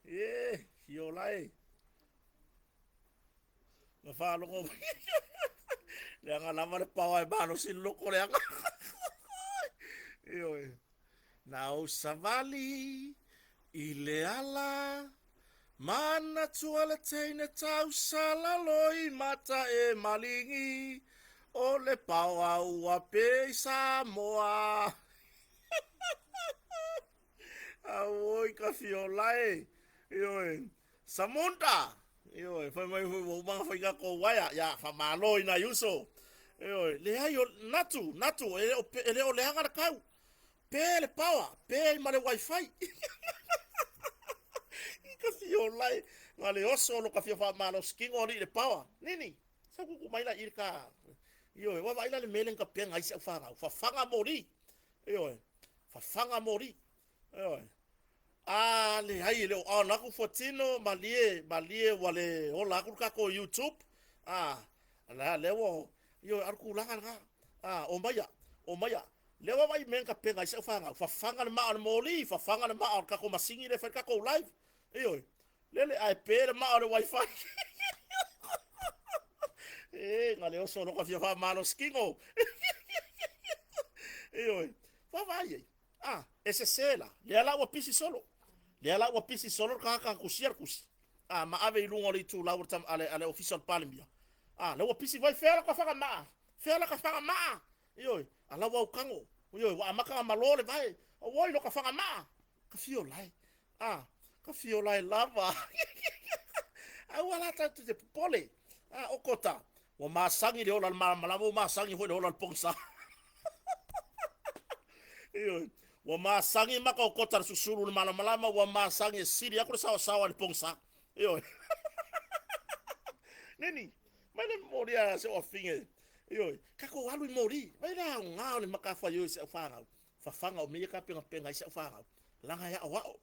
E, fiola e. Na faalogo mai. Leaga lava le paoa e malosi le loko leaga. Ioe. Na ou savali i le ala Manatua le teine tausala loi mata e maligi o le paoa ua pe i Samoa. Auoi ka fiola e. Ioe. Samunda. Ioe, fai mai foi ua uma ona fai tatou uaea. Ia, faamalo i nai uso. Ioe, leai, o, Natu, Natu, e le o, e le o leaga le tau. Pe le power, pe ai ma le wifi. I ka fia e, na le oso lo ka fia faamalosi kino alii le power. Nini, sau kuku mai la i le ka. Ioe, ua vaai la le mea lea na tapenga ai si au fanau. Fafaga moli. Ioe, fafaga moli. Ioe. A leai, e le o on atu fuatino, malie, malie ua le ola atu le tatou YouTube. A, la, lea ua, ioe, a o le tulaga lena. A, omaia, omaia. Lea ua vaai i mea na tapena ai si au fanau, fafaga le maa o le moli, fafaga le maa o le tatou masini lea e fai le tatou live. Ioe, lele ae pe le maa o le wifi. E, na le oso loka fia faamalosi kino. Ioe, vaavaai ai. Ah, e sese la, lea la ua pisi solo. Lea la ua pisi solo le tagata na tusia le tusi. Ah, ma ave i luga o le itulau a le, a le ofisa o le Palemia. Ah, lea ua pisi vai, fea la ka fagamaa? Fea la ka fagamaa? Ioe, a la ua autago. Ioe, ua amata ona malo le vae. Auoi, lo ka fagamaa. Ka fio lae. Ah, ka fio lae lava. Aua la tatou te popole. Ah, o kota, ua masani le ola le malamalama, ua masani foi le ola le pogisa. Ioe, ua masani maka o kota le susulu le malamalama, ua masani e sili aku le saoasaoa i le pogisa. Ioe. Nini, mai le moli a se oafine. Ioe, tatou alu i moli. Vai le aoga o le matafaioi i se aufānau. Fafaga o mea ia tapenapena ai se aufānau. Laga e aoao.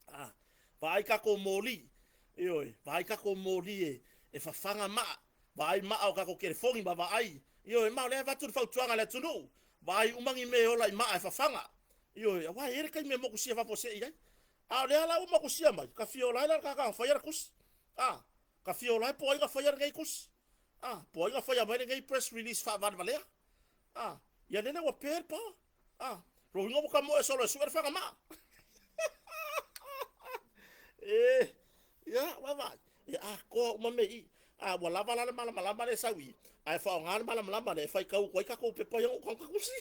Ah, vaai tatou moli. Ioe, vaai tatou moli e, e fafaga maa. Vaai maa o tatou telefoni ma vaai. Ioe, ma o lea e avatu le fautuaga a le atunuu. Vaai uma ni mea e ola i maa e fafaga. Ioe, aua e i ai le taimi e mokusia faafuasei ai. A o lea la ua mokusia mai, ka fia ola ai la le tagata na faia le tusi. Ah, ka fia ola ai po o ai na faia lenei tusi. Ah, po o ai na faia mai lenei press release faavalevalea. Ah, ia lele ua pe le power. Ah, lona uiga ua tamoe solo e sue le fagamaa. E, ia, vaavaai. E atoa uma mea i i. A ua lava la le malamalama lea e sau i i, ae faaaoga le malamalama lea e faitau atu ai tatou pepa ia na ou tago tusi.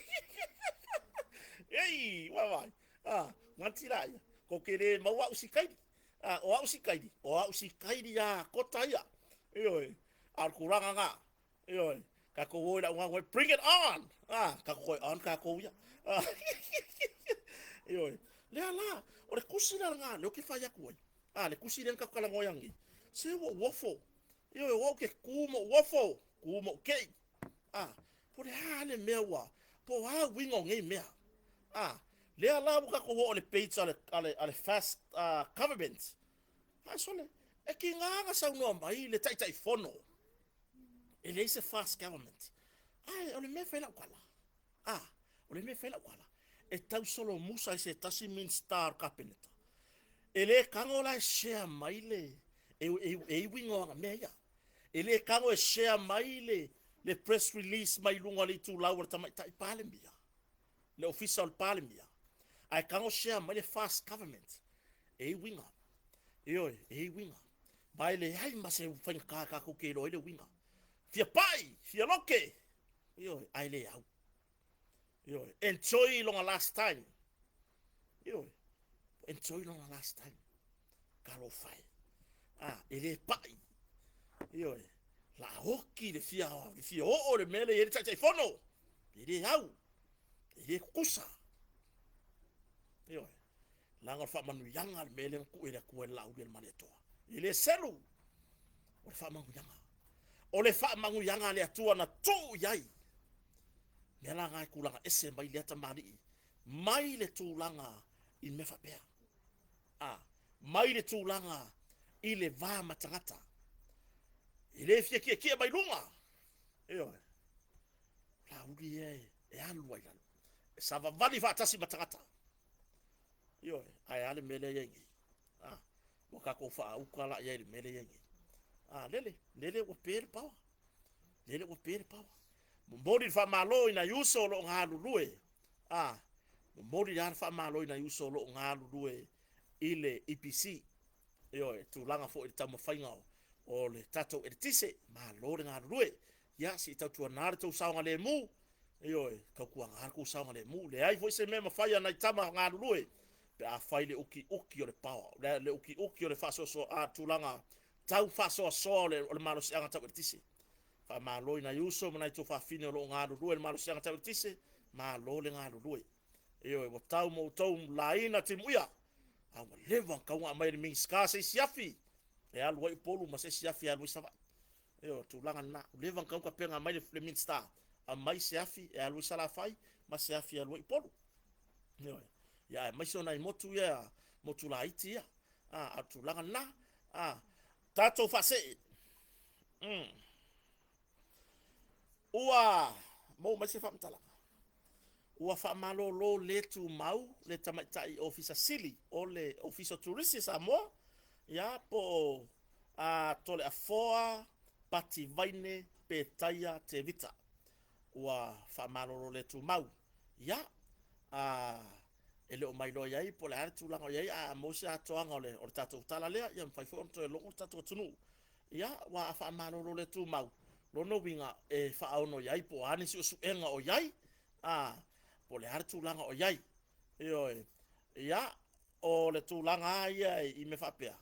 Ei, vaavaai. Ah, manati laia, tou te le maua au sikaili. Ah, o au sikaili, o au sikaili a kota ia. Ioe, a o le tulaga lena. Ioe, tatou o i lau galuega, bring it on! Ah, tatou toe on tatou ia. Ah, ioe, lea la, o le tusi la lena, lea ou te fai atu ai. Ah, le tusi lea na tatou talanoa ai ananei, se ua ou ofo. Ioe, o au ke ku ma ou ofo, ku ma ou kei. Ah, po o le a le mea ua, po o a uiga o nei mea. Ah, lea la ua tatou oo i le page a le, a le, a le fast uh, government. Ae sole, e tiga na saunoa mai le Taitaifono, e leai se fast government. Ae o le mea e fai lau tala, a, o le mea e fai lau tala, e tau solomusa i se tasi Minista o le Kapeneta. E le tago la e share mai le, e, e, e iwi ingoa ana mea ia. E le tago e share mai le, le press release mai luga o le itulau a le Tamaitai Palemia, le Ofisa o le Palemia, ae tago share mai le fast government. E i uiga. Ioe, e i uiga. Ma e leai ma se faigata tatou te iloa ai le uiga. Fia pai, fia loke, ioe, ae le au. Ioe, enjoy lona last time. Ioe, enjoy lona last time. Talofa e. Ah, e le pai. Ioe, la oki le fia, le fia oo le mea le i ai le Taitaifono. E le au. E le kukusa. Ioe. Leaga o le faamanuiaga le mea lea na tuu e le Atua i le Laauli a le Malietoa. E le selu, o le faamanuiaga. O le faamanuiaga a le Atua na tuu i ai. Mea la na e tulaga ese mai lea tamalii, mai le tulaga i mea faapea. A, mai le tulaga i le va ma tagata. E le fia tietie mai luga. Ioe. Laauli ia e, e alu ai lalo. E savavali faatasi ma tagata. Ioe. Ae a le mea lea e i ai nei? A, ua tatou faauka la i ai i le mea lea e i ai nei. A, lele, lele ua pe le paoa. Lele ua pe le paoa. Momoli le faamalo i nai uso o lo o galulue. A, momoli lava le faamalo i nai uso o lo o galulue i le EPC. Ioe, tulaga foi i le taumafaiga o le tatou eletise, malo le galulue. Ia, se i tautuana le tou saogalemu, ioe, tautuana le tou saogalemu. Leai foi se mea e mafai a nai tama galulue pe a fai le utiuti o le paoa, le utiuti o le faasoasoa, a, tulaga tau faasoasoa o le malosiaga tau eletise. Faamalo i nai uso ma nai tuafafine o lo o galulue i le malosiaga tau eletise, malo le galulue. Ioe, ua tau ma outou laina timuia, a ua leva ona tatau ona aumai e le Minisita se isi afi e alu ai Upolu ma se isi afi e alu ai Savaii. Ioe, o le tulaga lena. Ua leva ona tatau ona tapena mai le Minisita, aumai se afi e alu ai Salafai ma se afi e alu ai Upolu. Ioe, ia aemaise o nai motu ia, motu laiti ia. A, o le tulaga lena. A, tatou faasee. Ua maua mai se faamatalaga. Ua faamalolo le tumau le tamaitai Ofisa Sili o le Ofisa o Turisi o Samoa, ia, po o a Toleafoa Pati Vaine Petaia Tevita. Ua faamalolo le tumau. Ia, a e le o mailoa i ai po o le a le tulaga o i ai, ae a maua se atoaga o le tatou tala lea, ia mafai foi ona toe logo le tatou atunuu. Ia, aua a faamalolo le tumau, lona uiga e faaono i ai po o a ni suesuega o i ai, a, po o le a le tulaga o i ai. Ioe. Ia, o le tulaga lava ia i mea faapea,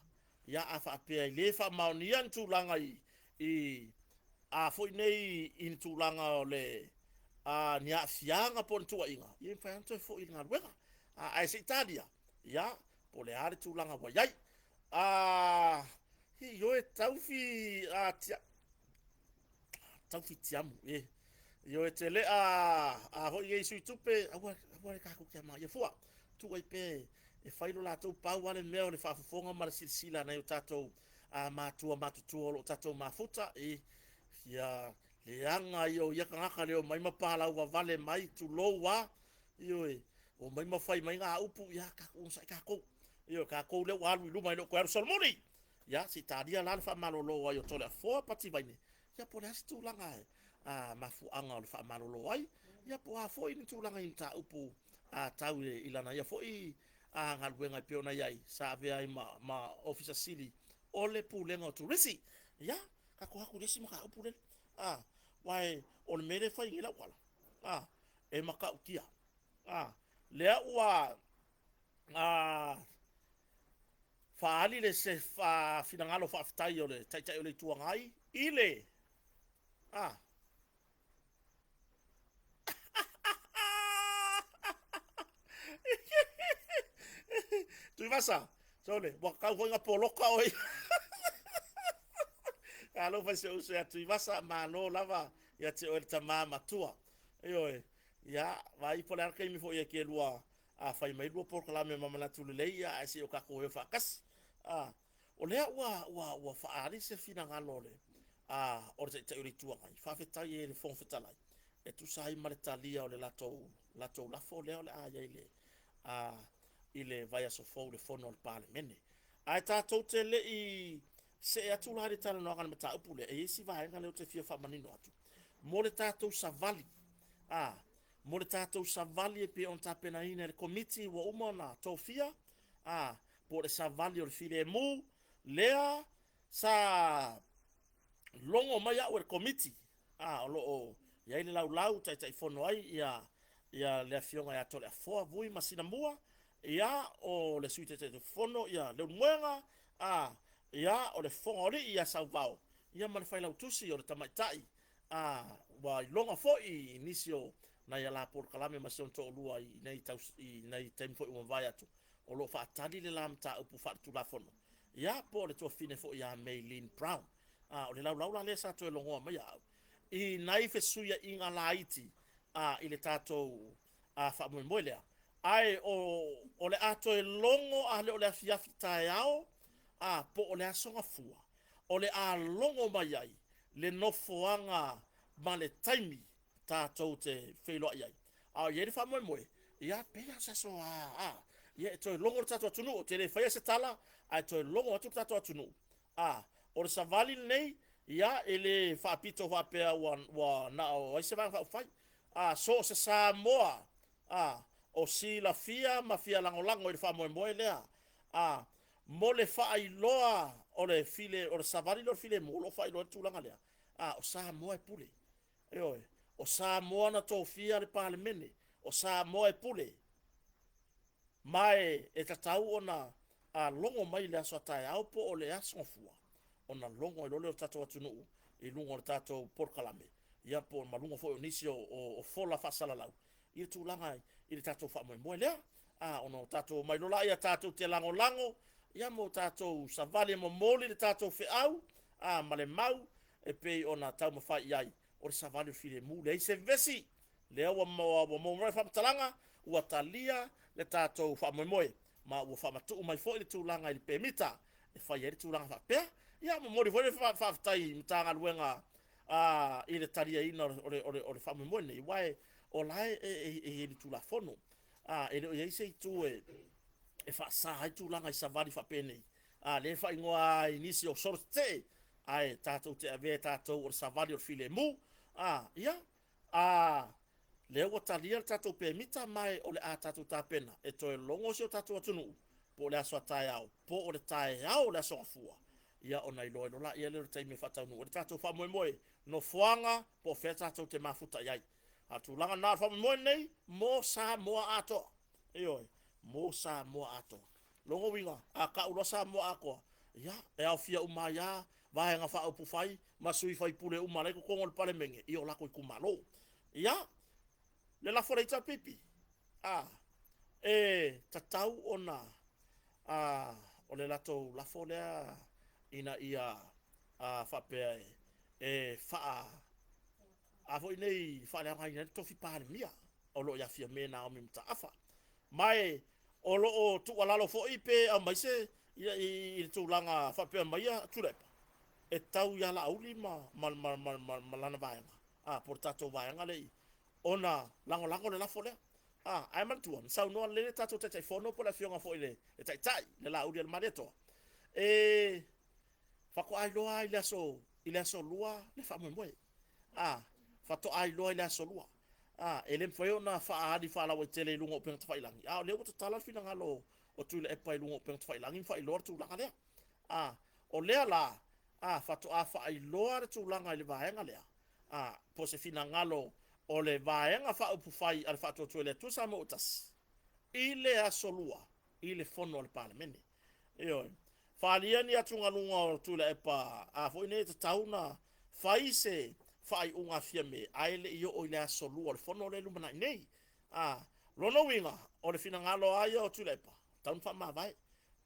ia a faapea e le faamaonia ni tulaga i a foi nei i ni tulaga o le a, ni aafiaga po o ni tuuaiga, ia e mafai lava ona toe foi i le galuega. A, ae se i talia, ia, po o le a le tulaga ua i ai. A, ioe, taufi, a, tia, taufi tiamu, e. Ioe, te lea, a foi nei sui tupe, aua, aua le tatou te amaia fua. Tuu ai pea e fai lo latou pau lava le mea o le faafofoga ma le silasila a nai o tatou a matua matutua o lo o tatou mafuta i ia leaga ia o ia tagata le omai ma palau vavale mai, tulou a, ioe, omai ma fai mai na upu, ia tatou onosai tatou. Ioe, tatou lea ua alu i luma e le o toe alu solomuli. Ia, se i talia la le faamalolo ai o Toleafoa Pati Vaine, ia po o le a se tulaga a mafuaaga o le faamalolo ai, ia po o a foi ni tulaga i mataupu a tau i lana ia foi a galuega e pei ona i ai, sa avea ai ma Ofisa Sili o le Pulega o Turisi. Ia, tatou o atu i le isi mataupu lele. A, aua o le mea lea e fai nei lau tala, a, e matautia. A, lea ua a, faaali le se finagalo faafetai o le Taitai o le Itu Agai i le a Tuivasa, sole, ua tatau foi na poloka oe. Alofa i si ou uso ia Tuivasa, malo lava ia te oe le tama matua. Ioe, ia, vaai po o le a le taimi foi e te lua a fai mai lua polokalame ma manatu lelei, ia, ae se i o tatou o faatasi. A, o lea ua faaali se finagalo o le, a, o le Taitai o le Itu Agai, faafetai e le Fofoga Fetalai, e tusa ai ma le talia o le latou lafo lea o le a i ai le, a, i le vaiaso fou i le fono a le Palemene. Ae tatou te le i see atu la i le talanoaga i le mataupu lea, e i ai si vaega lea ou te fia faamanino atu. Mo le tatou savali, a, mo le tatou savali e pei ona tapenaina e le Komiti ua uma ona tofia, a, po o le savali o le filemu, lea sa logo mai au e le Komiti, a, o lo o i ai le laulau Taitaifono ai ia le Afioga ia Toleafoa Vui Masinamua, ia, o le Sui Taitaifono ia Leulumoega, a, ia, o le Fofoga o Alii ia Sauvao, ia ma le Failautusi o le Tamaitai, a, ua iloga foi i nisi o nai ala polokalame ma si ona toalua i nei i nei taimi foi ua mavae atu, o lo o faatali le la mataupu faaletulafono, ia, po o le tuafafine foi ia May Lynn Brown. A, o le laulau la lea sa toe logoa mai au i nai fesuiaiga laiti, a, i le tatou a faamoemoe lea. Ae o le a toe logo a le o le afiafi taeao, a, po o le aso Gafua, o le a logo mai ai le nofoaga ma le taimi tatou te feiloai ai. A o i ai le faamoemoe, ia, pei lava o se aso a, Ia, e toe logo le tatou atunuu, ou te le faia se tala, ae toe logo atu le tatou atunuu. A, o le savali lenei, ia, e le faapito faapea ua, ua na o ai se Vaega Faaupufai. A, so o se Samoa, a, o silafia ma fia lagolago i le faamoemoe lea, a, mo le faailoa o le file, o le savali lea o le filemu, o lo o faailoa ai le tulaga lea, a, o Samoa e pule. Ioe, o Samoa na tofia le Palemene, o Samoa e pule. Ma e tatau ona logo mai i le aso a taeao po o le aso Gafua, ona logo ai loa lea o le tatou atunuu i luga o le tatou polokalame, ia po o ma luga foi o nisi o fola faasalalau i le tulaga i le tatou faamoemoe lea. A, ona o tatou omai loa lea tatou te lagolago, ia ma o tatou savali e momoli le tatou feau, a, ma le mau e pei ona taumafai i ai o le savali o le filemu, leai se vevesi. Lea ua maua mai le faamatalaga, ua talia le tatou faamoemoe, ma ua faamatuu mai foi le tulaga i le pemita e fai ai le tulaga faapea. Ia, momoli foi le faafetai i Matagaluega i le taliaina o le faamoemoe lenei, aua o la e i ai i le Tulafono. E le o i ai se itu e faasa ai tulaga i savali faapenei, lea e faaigoa ai i nisi o solo tetee, ae tatou te avea e tatou o le savali o le filemu. Ia, lea ua talia le tatou pemita, ma o le a tatou tapena e toe logo si o tatou atunuu po o le aso a taeao po o le taeao o le aso Gafua, ia ona iloa ai loa lea o le taimi e faataunuu ai le tatou faamoemoe, nofoaga po o fea tatou te mafuta i ai. A o le tulaga lena o le faamoemoe lenei mo Samoa atoa. Ioe, mo Samoa atoa. Lona uiga, a tau loa Samoa atoa, ia, e aofia uma ai lava Vaega Faaupufai ma sui faipule uma la e i totonu o le Palemene i o latou itumalo. Ia, le lafo a le HRPP, a, e tatau ona, a, o le latou lafo lea ina ia, a, faapea e faa, a foi nei faaleaogaina ai le tofi Palemia o lo o ia Fiame Naomi Mataafa. Ma e o lo o tuualalo foi pe aumai se ia, i le tulaga faapea mai ia Tuilaepa, e tau ia Laauli ma lana vaega, a, po o le tatou vaega lea ona lagolago le lafo lea. A, ae manatua, na saunoa lelei le tatou Taitaifono po o le afioga foi i le Taitai, le Laauli a le Malietoa, e faatoa iloa lava i le aso 2 le faamoemoe. A, faatoa iloa i le aso 2. A, e le mafai ona faaali faalauaitele i luga o upega tafailagi, a o lea ua tatala le finagalo o Tuilaepa i luga o upega tafailagi ma faailoa le tulaga lea. A, o lea la, a, faatoa faailoa le tulaga i le vaega lea, a, po o se finagalo o le Vaega Faaupufai a le Faatuatua i le Atua Samoa ua Tasi i le aso 2 i le fono a le Palemene. Ioe. Faaalia ni atugaluga o Tuilaepa, a foi nei e tatau ona fai se faaiuga a Fiame ae le i oo i le aso 2 o le fono lea e lumanai nei. A, lona uiga, o le finagalo lava ia o Tuilaepa, tatau ona faamavae,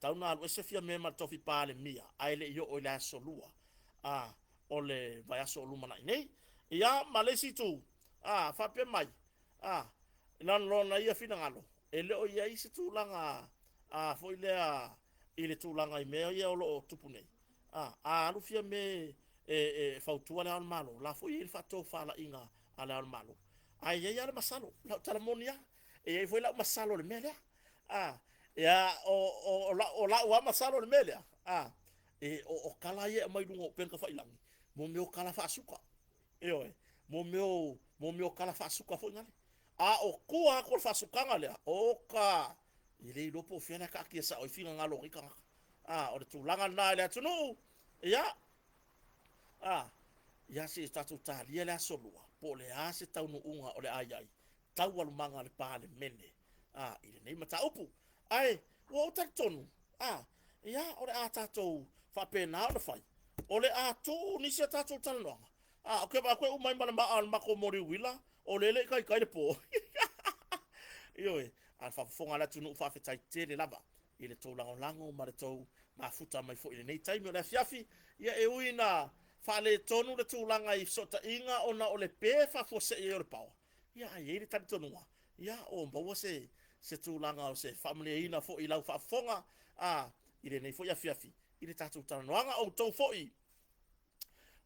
tatau ona alu ese Fiame ma le tofi Palemia ae le i oo i le aso 2 a, o le vaiaso o lumanai nei. Ia, ma le isi itu, a, faapea mai, a, i lona ia finagalo, e le o i ai se tulaga a foi lea i le tulaga i mea ia o lo o tupu nei. A, a alu Fiame e fautua Le Ao o le Malo, la foi e i ai le faatofalaiga a Le Ao o le Malo. Ae i ai lava le masalo, lau tala moni lava, e i ai foi lau masalo i le mea lea. A, ia, o lau lava masalo i le mea lea, a, e, o tala ia e aumai i luga o upega tafailagi, mo mea o tala faasuka. Ioe, mo mea o tala faasuka foi nale. A o tua atu o le faasukaga lea, oka, e le iloa po o fea la e taatia sao ai finagalo o nei tagata. A, o le tulaga lena i le atunuu, ia, a, ia se i tatou talia le aso 2, po o le a se taunuuga o le a i ai taualumaga a le Palemene, a, i lenei mataupu. Ae ua ou talitonu, a, ia, o le a tatou faapena ona fai, o le a tuu nisi a tatou talanoaga. A, ou te vaai atu e uma ai ma le maa o le matou moli uila, o lea e le i taitai le po. Ioe, a o le faafofoga a le atunuu, faafetai tele lava i le tou lagolago ma le tou mafuta mai foi i lenei taimi o le afiafi. Ia, e ui ina faaletonu le tulaga i fesootaiga ona o le pe faafuasei ai o le paoa, ia, ae i ai le talitonuga, ia, o maua se tulaga o se faamalieina foi i lau faafofoga, a, i lenei foi afiafi i le tatou talanoaga. Outou foi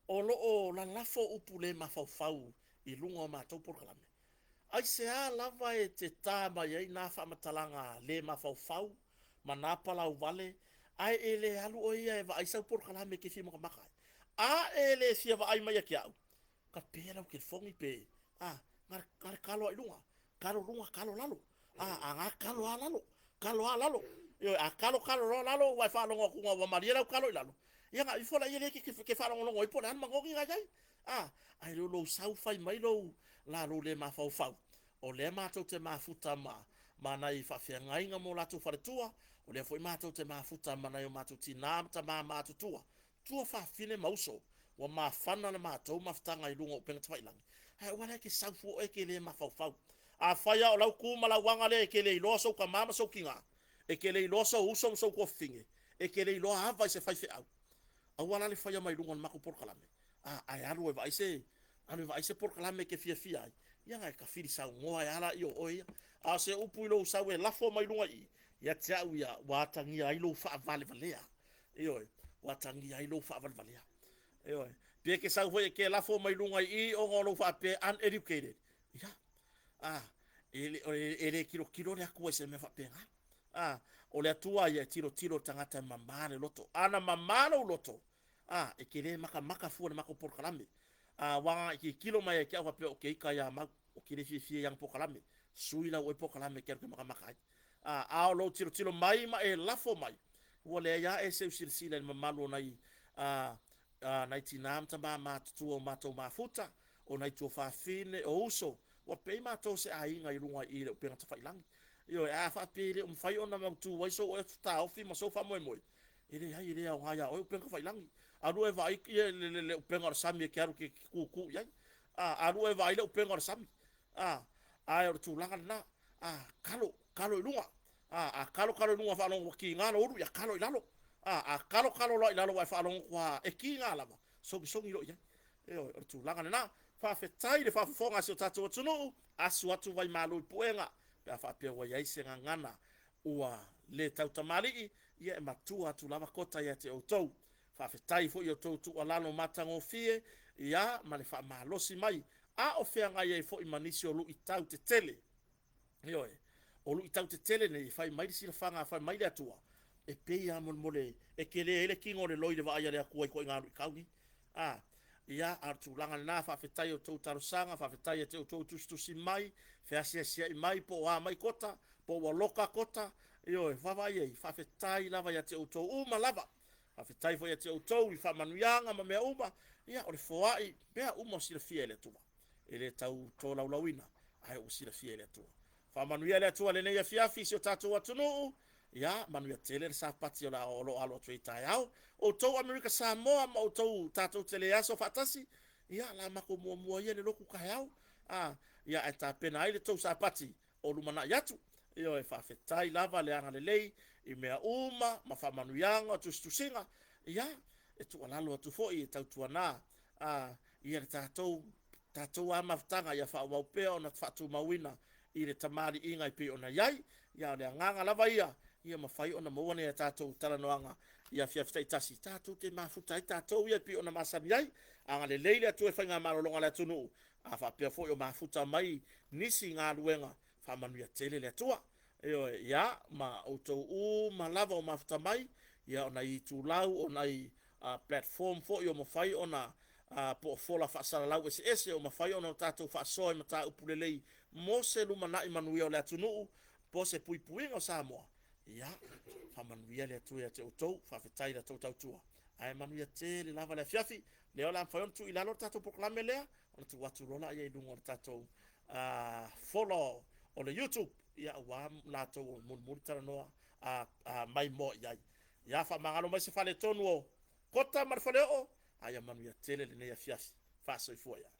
o lo o lalafo upu le mafaufau i luga o matou polokalame. Aisea lava e te tā mai ai nā faamatalaga le mafaufau ma nā palauvale, ae e le alu oe ia e vaai sau polokalame e te fia makamaka ai? A e le fia vaai mai ia te au, ka pe lau telefoni pe, a, na le talo lava i luga, talo luga, talo lalo, a, a na talo lava lalo, talo lava lalo. Ioe, a talo talo loa lalo ua e faalogo atu ua malie lau talo i lalo, ia ona aveifo laia lea e te faalogologo ai po o le a le manogi na i ai. A, ae le o lou sau fai mai lou la lou le mafaufau, o lea matou te mafuta ma, ma nai faafeagaiga ma o latou faletua, o lea foi matou te mafuta ma nai o matou tina ma tama matutua, tua fafine ma uso, ua mafana le matou mafutaga i luga o upega tafailagi, ae aua la e te sau fua oe e te le mafaufau. Afai lava o lau tu ma lau aga lea e te le iloa sou tama ma sou tina, e te le iloa sou uso ma sou tuafafine, e te le iloa ava i se faifeau, aua la le faia mai luga o le matou polokalame, a, ae alu e vaai se, alu e vaai se polokalame e te fiafia ai, ia ona e tafili saunoa ai lava lea o oe ia. A o se upu i lou sau e lafo mai luga i i, ia te au ia, ua atagia ai lou faavalevalea. Ioe, ua atagia ai lou faavalevalea. Ioe, pe e te sau foi e te lafo mai luga i i ona o lou faapea uneducated, ia, a, e le, e le tilotilo le Atua i se mea faapena. A, o le Atua ia e tilotilo i le tagata e mama le loto. A na mama lou loto, a, e te le makamaka fua i le matou polokalame. A, aua na ona e tilotilo mai ia te au faapea o te ita ia mau, ou te le fiafia i ana polokalame. Sui lau oe polokalame e te alu e te makamaka ai. A, a o lou tilotilo mai ma e lafo mai, ua leai lava e seu silasila i le mamalu o nai, a, a, nai tina ma tama matutua o matou mafuta, o nai tuafafine, o uso, ua pei matou o se aiga i luga i i le upega tafailagi. Ioe, ae a faapea e le o mafai ona mautu ai sou oe taofi ma sou faamoemoe, e leai, e le aoga ia oe upega tafailagi. Alu e vaai ia le, le, le upega o le sami e te alu e te kukū i ai. A, alu e vaai le upega o le sami. A, ae o le tulaga lena. A, kalo, kalo i luga. A, a kalo kalo i luga faalogo ua kiga lou ulu, ia kalo i lalo. A, a kalo kalo loa i lalo ua e faalogo atu lava e kiga lava, sogisogi loa i ai. Ioe, o le tulaga lena. Faafetai i le faafofoga a si o tatou atunuu, asu atu vaimalu i puega pe a faapea ua i ai se gagana ua le tautamalii, ia e matua atu lava kota ia te outou. Faafetai foi i outou tuualalo matagofie, ia, ma le faamalosi mai, a o feagai ai foi ma nisi o luitau tetele. Ioe, o luitau tetele nei e fai mai le silafaga, fai mai le Atua, e pei lava molemole e tele ai le tino o le loi i le vaai a le Atua i ituaiga luitau nei. A, ia, a o le tulaga lena, faafetai i outou talosaga, faafetai ia te outou tusitusi mai, feasiasia'i mai, po o a mai kota, po ua loka kota, ioe, vaavaai ai, faafetai lava ia te outou uma lava. Faafetai foi ia te outou i faamanuiaga ma mea uma, ia, o le foai, mea uma o silafia e le Atua. E le tau tolaulauina, ae ua silafia e le Atua. Faamanuia le Atua i lenei afiafi i si o tatou atunuu, ia, manuia tele le Sapati o le a o lo o alo atu ai taeao. Outou Amerika Samoa ma outou tatou te le aso faatasi, ia, la matou muamua ia i le lotu taeao, a, ia, ae tapena ai le tou Sapati o lumanai atu. Ioe, faafetai lava le agalelei i mea uma ma faamanuiaga o tusitusiga, ia, e tuualalo atu foi e tautuana, a, ia le tatou, tatou a mafutaga ia faaauau pea ona faatumauina i le tamaliiga e pei ona i ai. Ia, o le agaga lava ia, ia mafai ona maua ni a tatou talanoaga i afiafi taitasi, tatou te mafuta ai tatou ia e pei ona masani ai. Agalelei le Atua i faigamalologa a le atunuu, a faapea foi o mafuta mai nisi galuega, faamanuia tele le Atua. Ioe, ia, ma outou uma lava o mafuta mai, ia o nai itulau, o nai platform foi o mafai ona po o fola faasalalau eseese o mafai ona tatou faasoa i mataupu lelei mo se lumanai manuia o le atunuu, po o se puipuiga o Samoa. Ia, faamanuia le Atua ia te outou, faafetai i la outou tautua, ae manuia tele lava le afiafi. Lea o le a mafai ona tuu i lalo le tatou polokalame lea, ona tuu atu loa lea i luga o le tatou fola o le YouTube, ia aua latou o mulimuli talanoa mai moa i ai. Ia faamagalo mai se faaletonu o Kota ma le Faleoo, a ia manuia tele lenei afiafi. Faasoifua ia.